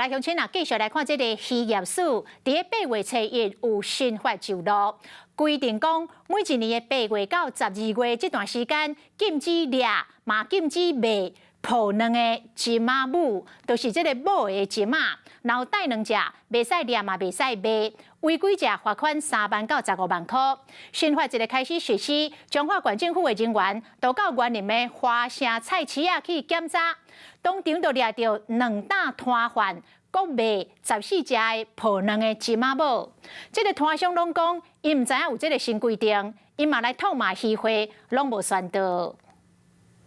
來鄉親啊，繼續來看這個漁業署，佇咧8月初1有新法上路，規定講每一年的八月到12月這段時間，禁止掠，嘛禁止賣抱卵的鯽仔母，就是這个母的鯽仔，若有帶卵者，袂使掠嘛，袂使賣，違規者罰款3萬到15萬箍。新法一个開始實施，彰化縣政府的人員都到員林的華城菜市仔去檢查，當場就掠著兩擔攤販閣賣14隻的抱卵的鯽仔母。這个攤商攏講，𪜶毋知影有這个新規定，𪜶嘛來痛罵漁會，攏無宣導。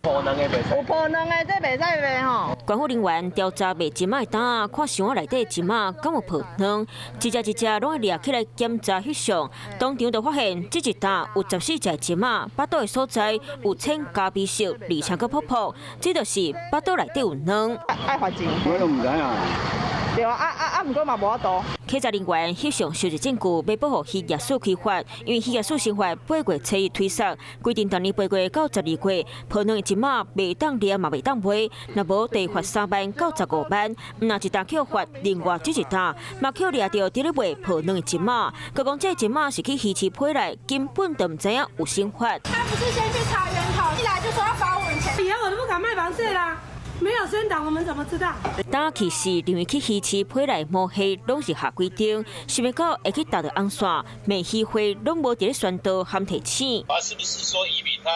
抱卵的袂使。有抱卵的，這袂使賣吼。縣府人員調查賣鯽仔的擔，看箱仔內底鯽仔敢有抱卵，一隻一隻攏愛掠起來檢查翕相。當場就發現，這一擔有14隻鯽仔，腹肚的所在有淺咖啡色，而且閣泡泡，這就是腹肚內底有卵。愛罰錢。我都毋知影。對啊，啊啊啊！毋過嘛無法度。稽查人員翕相收集證據，欲報予漁業署開罰，因為漁業署新法8月初1推實，規定逐年八月到12月，抱卵的鯽仔袂當掠嘛袂當賣，若無得罰3萬到15萬。毋若一擔予罰，另外這一擔嘛予掠著佇咧賣抱卵的鯽仔，閣講這鯽仔是去魚市批來，根本就毋知影有新法。他不是先去查源頭，一來就說要罰我們錢，以後我都不敢賣螃蟹啦。沒有宣導，我們怎麼知道？早期是認為去魚市批來毛蟹攏是合規定，想袂到會去踏著紅線，賣漁會攏無佇咧宣導含提醒。啊，是不是說漁民他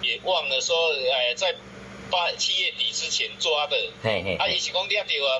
也忘了說，在8、7月底之前抓的？啊，伊是講掠著啊，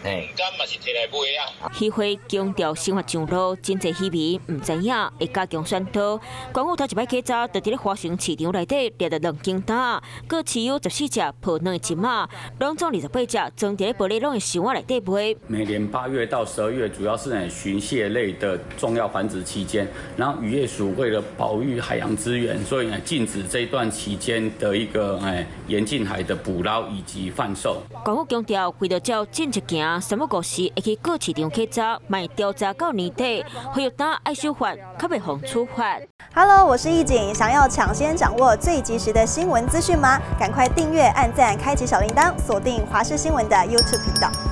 毋敢嘛是提來賣啊。漁會強調新法上路，真濟漁民毋知影，會加強宣導。縣府頭一擺檢查，就佇咧華城市場內底掠著兩間擔，閣持有14隻抱卵的鯽仔，攏總28隻裝佇咧玻璃籠的箱仔內底賣。每年8月到12月，主要是鱘蟹類的重要繁殖期間，然後漁業署為了保育海洋資源，所以呢禁止這段期間的一個沿近海的捕撈以及販售。縣府強調，為著照政策行，三不五時會去各市場檢查，嘛會調查到年底，貨單愛守法，較袂予處罰。 Hello，我是易景，想要搶先掌握最及時的新聞資訊嗎？趕快訂閱、按讚、開啟小鈴鐺，鎖定華視新聞的 YouTube 頻道。